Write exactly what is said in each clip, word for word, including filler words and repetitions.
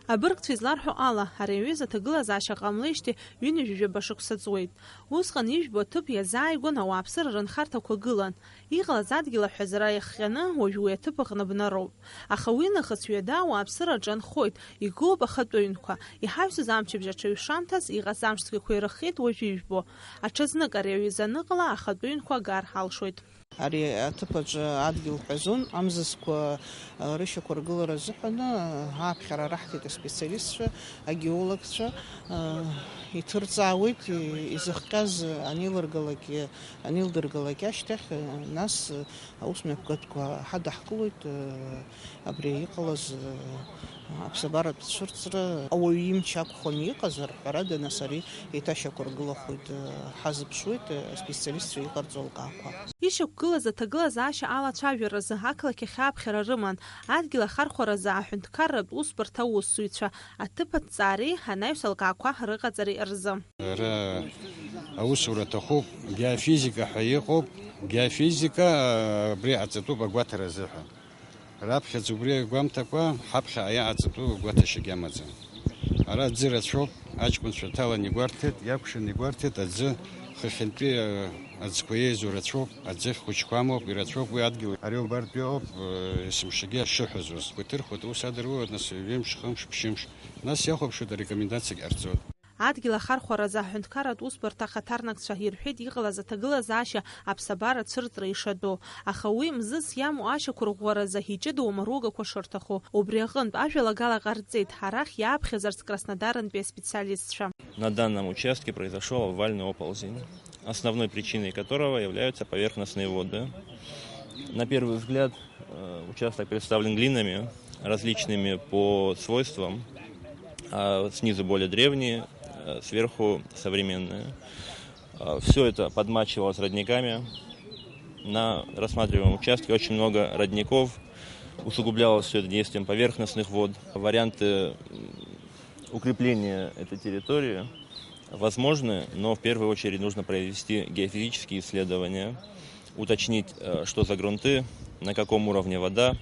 Абыргцәа изларҳәо ала, ари аҩыза аҭагылазаашьа ҟамлеижьҭеи ҩынҩажәижәаба шықәса ҵуеит. Усҟан ижәбо аҭыԥ иазааигәан ауааԥсыра рынхарҭақәа гылан. Иҟалаз адгьыл аҳәазара иахҟьаны уажә уи аҭыԥ аҟны бнароуп. Аха уи нахыс ҩада ауааԥсыра аҿы анхоит, игылоуп ахатәы ҩнқәа. Иҳаҩсыз амчыбжь аҽаҩшамҭаз, иҟаз амш цәгьақәа ирыххеит уажә ижәбо. Аҽазнык ари аҩыза аныҟала, ахатәы ҩнқәа агар алшоит. Ари аҭыԥ аҿы адгьыл ҳәазон, амзызқәа, а, рышьақәыргылара азыҳәан, а, ааԥхьара раҳҭеит аспециалистцәа, агеологцәа, а, иҭырҵаауеит, и-, изыхҟьаз анеилыргалак, анеилдыргалак ашьҭахь, а, нас, а, аус мҩаԥгатәқәа ҳадаҳкылоит, а, абри иҟалаз, а, аԥсабаратә цәырҵра ауаҩы имч акәхон иҟазар, ҳәарада, нас ари еиҭашьақәыргылахоит, ҳазыԥшуеит, специалистцәа иҟарҵо алкаақәа. Ишьақәгылаз аҭагылазаашьа алацәажәаразы ақалақь ахь ааԥхьара рыман, адгьыл ахархәаразы аҳәынҭқарратә усбарҭа аусзуҩцәа, аҭыԥ аҭҵаареи анаҩс алкаақәа рыҟаҵареи рзы. Ара аусура аҭахуп, геофизика ҳәа иҟоуп, геофизика, абри аҵатәуп агәаҭара азыҳәа. Раԥхьаӡа убри агәамҭакәа ҳаԥхьаҟа иааҵатәу гәаҭашьагьы амаӡам. Ара аӡы рацәоуп, аҷкәынцәа ҭалан игәарҭеит, иакәшан игәарҭеит, аӡы хыхьынтәи, э, аӡқәа еизо рацәоуп, аӡыхь хәыҷқәа амоуп, ирацәоуп уи адгьыл. Ари убартәи ауп, э, есымшагьы ашыҳәа зуз. Уи ҭырхуеит, ус адыруа, нас ҩымш, хымш, ԥшьымш. Нас иахәаԥшуеит, арекомендациагь ҟарҵоит. Адгьыл ахархәаразы аҳәынҭқарратә усбарҭа ахаҭарнакцәа ирҳәеит иҟалаз аҭагылазаашьа аԥсабара цәырҵра ишаду, аха уи мзызс иамоу ашьақәырӷәӷәаразы иҷыдоу амаругақәа шырҭаху. Убри аҟынтә ажәалагала ҟарҵеит арахь иааԥхьаӡарц Краснодарынтәи аспециалистцәа. На данном участке произошёл обвальный оползень, основной причиной которого являются поверхностные воды. На первый взгляд, э, участок представлен глинами, различными по свойствам. А снизу более древние, э, сверху современные. Все это подмачивалось родниками. На рассматриваемом участке очень много родников. Усугублялось все это действием поверхностных вод. Варианты, м, укрепления этой территории возможны, но в первую очередь нужно провести геофизические исследования, уточнить, э, что за грунты, на каком уровне вода,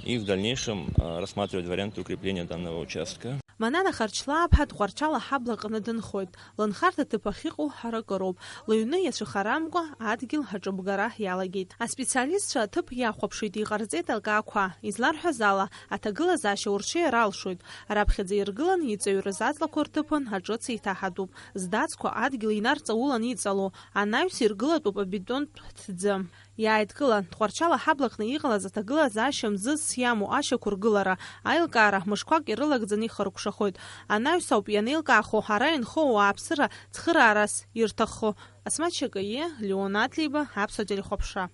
и в дальнейшем, э, рассматривать варианты укрепления данного участка. Манана Харчлааԥҳа Тҟәарчал аҳабла аҟны дынхоит. Лынхарҭа ҭыԥ ахьыҟоу ҳаракыроуп. Лыҩны иацәыхарамкәа адгьыл аҿыбгара иалагеит. Аспециалистцәа аҭыԥ иахәаԥшит, иҟарҵеит алкаақәа. Изларҳәаз ала, аҭагылазаашьа урҽеир алшоит. Раԥхьаӡа иргылан иҵаҩрыз аҵлақәа рҭыԥан аҿыц еиҭаҳатәуп. Здацқәа адгьыл инарҵаулан иҵало, анаҩс иргылатәуп абетонтә ҭӡы. Иааидкылан, Тҟәарчал аҳаблаҟны иҟалаз аҭагылазаашьа мзызс иамоу ашьақәыргылара, аилкаара мышқәак ирылагӡаны ихыркәшахоит. Анаҩс ауп ианеилкаахо ара инхо ауааԥсыра цхыраарас ирҭаххо. Асмаҭ Шьакаиа, Леон Адлеиба, Аԥсуа телехәаԥшра.